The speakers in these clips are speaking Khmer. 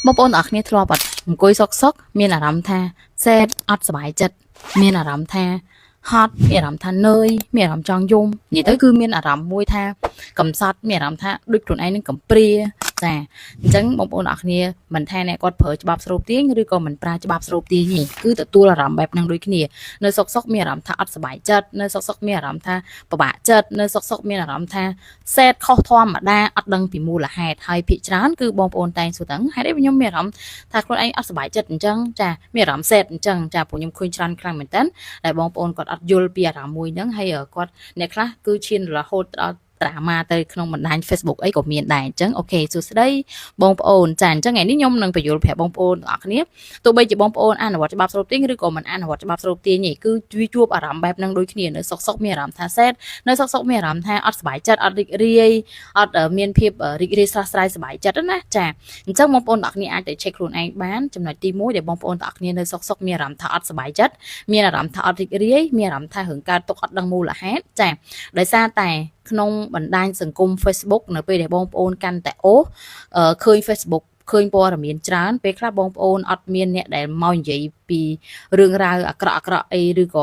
បងប្អូនទាំងអស់គ្នាធ្លាប់អត់អង្គុយសុកសុកមានអារម្មណ៍ថា sad អត់សប្បាយចិត្តមានអារម្មណ៍ថាហត់មានអារម្មណ៍ថានឿយមានអារម្មណ៍ចង់យំនិយាយទៅគឺមានអារម្មណ៍មួយថាកំសត់មានអារម្មណ៍ថាដូចខ្លួនឯងនឹងកំព្រាចាអញ្ចឹងបងប្អូនទាំងអស់គ្នាមិនថាអ្នកគាត់ប្រើច្បាប់ស្រូបទាញឬក៏មិនប្រើច្បាប់ស្រូបទាញទេគឺទទួលអារម្មណ៍បែបហ្នឹងដូចគ្នានៅសុកសុកមានអារម្មណ៍ថាអត់សប្បាយចិត្តនៅសុកសុកមានអារម្មណ៍ថាពិបាកចិត្តនៅសុកសុកមានអារម្មណ៍ថា sad ខុសធម្មតាអត់ដឹងពីមូលហេតុហើយភាគច្រើនគឺបងប្អូនតែងសួរតឹងហេតុអីខ្ញុំមានអារម្មណ៍ថាខ្លួនឯងអត់សប្បាយចិត្តអញ្ចឹងចាមានអារម្មណ៍ sad អញ្ចឹងចាពួកខ្ញុំឃើញច្រើនខ្លាំងមែនតើដែលបងប្អូនគាត់អត់យល់ពីអារម្មណ៍មួយហ្នឹងហើយគាត់អ្នកខ្លះគឺឈានរហូតដល់ drama ទៅក្នុងបណ្ដាញ Facebook អីក៏មានដែរអញ្ចឹង OK សួស្តីបងប្អូនចាអញ្ចឹងថ្ងៃនេះខ្ញុំនឹងបញ្យល់ប្រាប់បងប្អូនទាំងអស់គ្នាទោះបីជាបងប្អូនអនុវត្តច្បាប់ស្រូបទាញឬក៏មិនអនុវត្តច្បាប់ស្រូបទាញទេគឺវាជួបអារម្មណ៍បែបហ្នឹងដូចគ្នានៅសុកសុកមានអារម្មណ៍ថា sad នៅសុកសុកមានអារម្មណ៍ថាអត់សប្បាយចិត្តអត់រីករាយអត់មានភាពរីករាយស្រស់ស្រាយសប្បាយចិត្តណាចាអញ្ចឹងបងប្អូនទាំងអស់គ្នាអាចទៅ check ខ្លួនឯងបានចំណុចទី1ដែលបងប្អូនទាំងអស់គ្នានៅសុកសុកមានអារម្មណ៍ថាអត់សប្បាយចិត្តមានអារម្មណ៍ថាអត់រីករាយមានអារម្មណ៍ថារឿងកើតទុក្ខអត់ដឹងមូលហេតុចាដោយសារតែក្នុងបណ្ដាញសង្គម Facebook នៅពេលដែលបងប្អូនកាន់តែអូសឃើញ Facebook ឃើញព័ត៌មានច្រើនពេលខ្លះបងប្អូនអត់មានអ្នកដែលមកនិយាយពីរឿងរ៉ាវអាក្រក់អាក្រក់អីឬក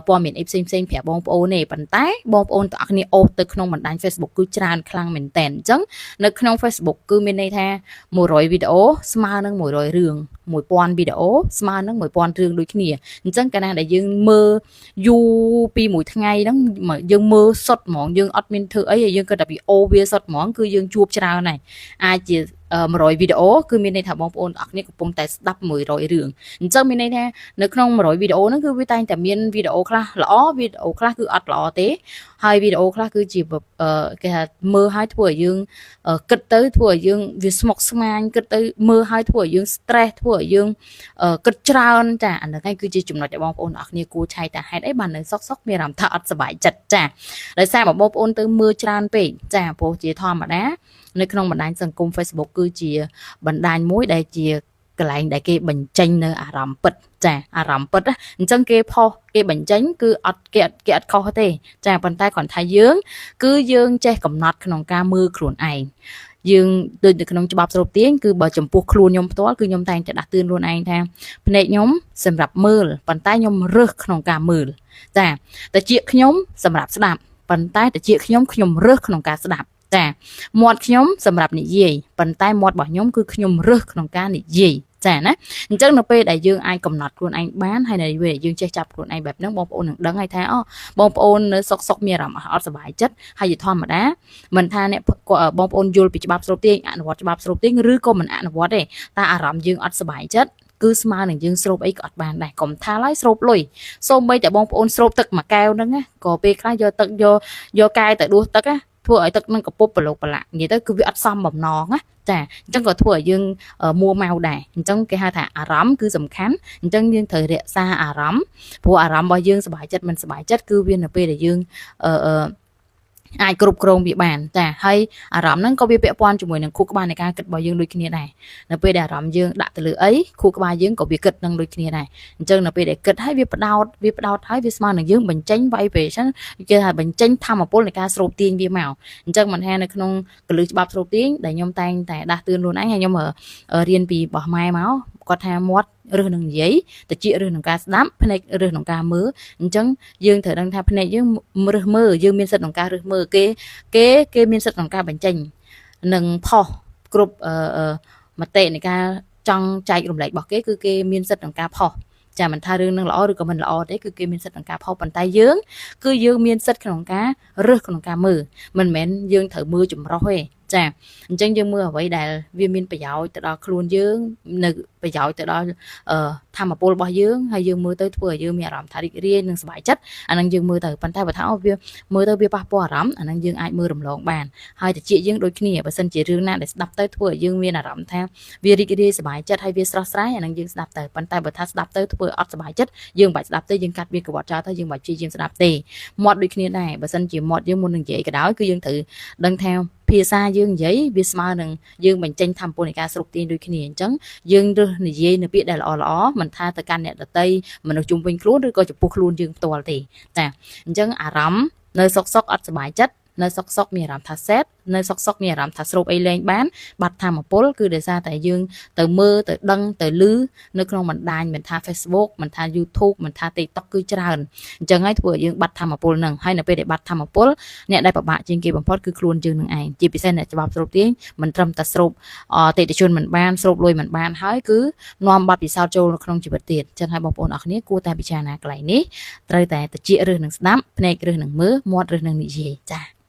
៏ព័ត៌មានអីផ្សេងផ្សេងប្រាប់បងប្អូនទេប៉ុន្តែបងប្អូនទាំងអស់គ្នាអូសទៅក្នុងបណ្ដាញ Facebook គឺច្រើនខ្លាំងមែនតើអញ្ចឹងនៅក្នុង Facebook គឺមានន័យថា100វីដេអូស្មើនឹង100រឿង1000វីដេអូស្មើនឹង1000រឿងដូចគ្នាអញ្ចឹងកាលណាដែលយើងមើលយូរពីមួយថ្ងៃហ្នឹងយើងមើលសុទ្ធហ្មងយើងអត់មានធ្វើអីយើងគិតតែពីអូវាសុទ្ធហ្មងគឺយើងជួបច្រើនហើយអាចជា100វីដេអូគឺមានន័យថាបងប្អូនទាំងអស់គ្នាកំពុងតែស្ដាប់100រឿងអញ្ចឹងមានន័យថានៅក្នុង100វីដេអូហ្នឹងគឺវាតែងតែមានវីដេអូខ្លះល្អវីដេអូខ្លះគឺអត់ល្អទេហើយវីដេអូខ្លះគឺជាគេថាមើលឲ្យធ្វើឲ្យយើងគិតទៅធ្វើឲ្យយើងវាស្មុគស្មាញគិតទៅមើលឲ្យធ្វើឲ្យយើង stress ធ្វើឲ្យយើងគិតច្រើនចាអាហ្នឹងឯងគឺជាចំណុចដែលបងប្អូនទាំងអស់គ្នាគួរឆែកតាហេតុអីបាននៅសុកសុកមានអារម្មណ៍ថាអត់សប្បាយចិត្តចាដោយសារបងប្អូនទៅមើលច្រើនពេកចាព្រោះជាធម្មតានៅក្នុងបណ្ដាញសង្គម Facebook គឺជាបណ្ដាញមួយដែលជាកន្លែងដែលគេបញ្ចេញនៅអារម្មណ៍ពិតចាអារម្មណ៍ពិតអញ្ចឹងគេផុសគេបញ្ចេញគឺអត់គេអត់គេអត់ខុសទេចាប៉ុន្តែគ្រាន់ថាយើង គឺយើងចេះកំណត់ក្នុងការមើលខ្លួនឯងយើងដូចនៅក្នុងច្បាប់ស្រូបទាញគឺបើចំពោះខ្លួនខ្ញុំផ្ទាល់គឺខ្ញុំតែងតែដាស់តឿនខ្លួនឯងថាភ្នែកខ្ញុំសម្រាប់មើលប៉ុន្តែខ្ញុំរើសក្នុងការមើលចាតិចខ្ញុំសម្រាប់ស្ដាប់ប៉ុន្តែតិចខ្ញុំខ្ញុំរើសក្នុងការស្ដាប់ចាមាត់ខ្ញុំសម្រាប់និយាយប៉ុន្តែមាត់របស់ខ្ញុំគឺខ្ញុំរើសក្នុងការនិយាយចាណាអញ្ចឹងនៅពេលដែលយើងអាចកំណត់ខ្លួនឯងបានហើយនៅពេលដែលយើងចេះចាប់ខ្លួនឯងបែបហ្នឹងបងប្អូននឹងដឹងហើយថាអូបងប្អូននៅសុកសុកមានអារម្មណ៍អត់សប្បាយចិត្តហើយជាធម្មតាមិនថាអ្នកបងប្អូនយល់ពីច្បាប់ស្រូបទាញអនុវត្តច្បាប់ស្រូបទាញឬក៏មិនអនុវត្តទេតែអារម្មណ៍យើងអត់សប្បាយចិត្តគឺស្មើនឹងយើងស្រូបអីក៏អត់បានដែរកុំថាឡើយស្រូបលុយសូម្បីតែបងប្អូនស្រូបទឹកមួយកែវហ្នឹងណាក៏ពេលខ្លះយកទឹកយកយកកែវទៅដួសទឹកណាធ្វើឲ្យទឹកនឹងកពុបប្រឡូកប្រឡាក់និយាយទៅគឺវាអត់សមបំណងណាចាអញ្ចឹងក៏ធ្វើឲ្យយើងមួម៉ៅដែរអញ្ចឹងគេហៅថាអារម្មណ៍គឺសំខាន់អញ្ចឹងយើងត្រូវរក្សាអារម្មណ៍ព្រោះអារម្មណ៍របស់យើងសប្បាយចិត្តមិនសប្បាយចិត្តគឺវានៅពេលដែលយើងអឺអាចគ្រប់គ្រងវាបានចាហើយអារម្មណ៍ហ្នឹងក៏វាពាក់ព័ន្ធជាមួយនឹងខួរក្បាលនៃការគិតរបស់យើងដូចគ្នាដែរនៅពេលដែលអារម្មណ៍យើងដាក់ទៅលើអីខួរក្បាលយើងក៏វាគិតនឹងដូចគ្នាដែរអញ្ចឹងនៅពេលដែលគិតហើយវាផ្ដោតវាផ្ដោតហើយវាស្មើនឹងយើងបញ្ចេញ vibration គេថាបញ្ចេញធម៌ពលនៃការស្រូបទាញវាមកអញ្ចឹងមិនថានៅក្នុងកលឹះច្បាប់ស្រូបទាញដែលខ្ញុំតែងតែដាស់តឿនខ្លួនឯងហើយខ្ញុំរៀនពីរបស់ម៉ែមកគាត់ថាមាត់រើសនឹងនិយាយតិចរើសនឹងការស្ដាប់ភ្នែករើសនឹងការមើលអញ្ចឹងយើងត្រូវដឹងថាភ្នែកយើងរើសមើលយើងមានសិទ្ធិក្នុងការរើសមើលគេគេគេមានសិទ្ធិក្នុងការបញ្ចេញនិងផុសគ្រប់អឺមតិនៃការចង់ចែករំលែករបស់គេគឺគេមានសិទ្ធិក្នុងការផុសចាមិនថារឿងនឹងល្អឬក៏មិនល្អទេគឺគេមានសិទ្ធិក្នុងការផុសប៉ុន្តែយើងគឺយើងមានសិទ្ធិក្នុងការរើសក្នុងការមើលមិនមែនយើងត្រូវមើលចម្រោះទេចាអញ្ចឹងយើងមើលអ្វីដែលវាមានប្រយោជន៍ទៅដល់ខ្លួនយើងនៅប្រយោជន៍ទៅដល់ធម៌ពលរបស់យើងហើយយើងមើលទៅធ្វើឲ្យយើងមានអារម្មណ៍ថារីករាយនិងសប្បាយចិត្តអាហ្នឹងយើងមើលទៅប៉ុន្តែបើថាវាមើលទៅវាប៉ះពាល់អារម្មណ៍អាហ្នឹងយើងអាចមើលរំលងបានហើយតិចយើងដូចគ្នាបើសិនជារឿងណាដែលស្ដាប់ទៅធ្វើឲ្យយើងមានអារម្មណ៍ថាវារីករាយសប្បាយចិត្តហើយវាស្រស់ស្រាយអាហ្នឹងយើងស្ដាប់ទៅប៉ុន្តែបើថាស្ដាប់ទៅធ្វើអត់សប្បាយចិត្តយើងមិនបាច់ស្ដាប់ទេយើងកាត់វាកវត្តចោលទៅយើងមិនបាច់ព្យាយាមស្ដាប់ទេមាត់ដូចគ្នាដែរបើសិនជាមាត់យើងមុននឹងនិយាយក៏ដោយគឺយើងត្រូវដឹងថាភាសាយើងនិយាយវាស្មើនឹងយើងបញ្ចេញធម៌ពលនៃការស្រូបទាញដូចគ្នាអញ្ចឹងយើងរើសនិយាយនៅពាក្យដែលល្អល្អមិនថាទៅកាន់អ្នកដទៃមនុស្សជុំវិញខ្លួនឬក៏ចំពោះខ្លួនយើងផ្ទាល់ទេចាអញ្ចឹងអារម្មណ៍នៅសុកសុកអត់សប្បាយចិត្តនៅសុកសុកមានអារម្មណ៍ថា sad នៅសុកសុកមានអារម្មណ៍ថាស្រូបអីលែងបានបាត់ធម៌ពលគឺដោយសារតែយើងទៅមើលទៅដឹងទៅឮនៅក្នុងបណ្ដាញមិនថា Facebook មិនថា YouTube មិនថា TikTok គឺច្រើនអញ្ចឹងហើយធ្វើឲ្យយើងបាត់ធម៌ពលហ្នឹងហើយនៅពេលដែលបាត់ធម៌ពលអ្នកដែលពិបាកជាងគេបំផុតគឺខ្លួនយើងនឹងឯងជាពិសេសអ្នកច្បាប់ស្រូបទាញមិនត្រឹមតែស្រូបអតិថិជនមិនបានស្រូបលុយមិនបានហើយគឺនាំបទពិសោធន៍ចូលនៅក្នុងជីវិតទៀតអញ្ចឹងហើយបងប្អូនអរគ្នាគួរតែពិចារណាកន្លែងនេះត្រូវតែតិចរើសនឹងស្ដាប់ភ្នែករើសនឹងមើលមាត់រើសនឹងនិយាយចា៎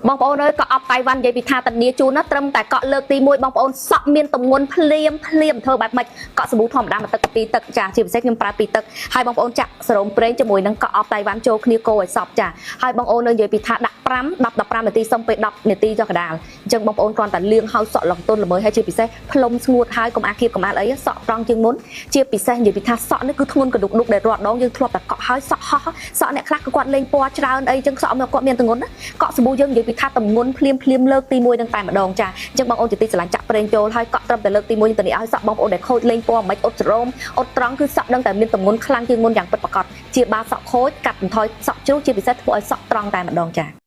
បងប្អូនអើយកក់អប់តៃវ៉ាន់និយាយពីថាតានីជូនណាត្រឹមតែកក់លើកទី1បងប្អូនសក់មានទម្ងន់ភ្លាមភ្លាមធ្វើបែបម៉េចកក់សាប៊ូធម្មតាមួយទឹកពីរទឹកចាជាពិសេសខ្ញុំប្រើពីរទឹកហើយបងប្អូនចាក់សរោមប្រេងជាមួយនឹងកក់អប់តៃវ៉ាន់ចូលគ្នាកូរឲ្យសព្វចាហើយបងប្អូននៅនិយាយពីថាដាក់5 10 15នាទីសុំពេល10នាទីចុះកដាលអញ្ចឹងបងប្អូនគ្រាន់តែលាងហើយសក់លងទុនល្មើហើយជាពិសេសផ្លុំស្ងួតហើយកុំអាគៀបកុំអាលអីសក់ត្រង់ជាងមុនជាពិសេសនិយាយពីថាសក់នេះគឺធ្ងន់កដុកដុកដែលរាល់ដងយើងធ្លាប់តែកក់ហើយសក់ហោះសក់អ្នកខ្លះគឺគាត់លេងពណ៌ច្រើនអីអញ្ចឹងសក់មកគាត់មានទម្ងន់ណាកក់សាប៊ូយើងនិយាយពីថាទម្ងន់ភ្លាមភ្លាមលើកទី1នឹងតែម្ដងចាអញ្ចឹងបងប្អូនជាទីស្រឡាញ់ចាក់ប្រេងចូលហើយកក់ត្រឹមតែលើកទី1ទៅនេះឲ្យសក់បងប្អូនដែលខូចលេងពណ៌មិនអត់ស្រោមអត់ត្រង់គឺសក់ដឹងតែមានទម្ងន់ខ្លាំងជាងមុនយ៉ាងពិតប្រាកដជាបាសក់ខូចកាត់បន្ថយសក់ជ្រុះជាពិសេសធ្វើឲ្យសក់ត្រង់តែម្ដងចា។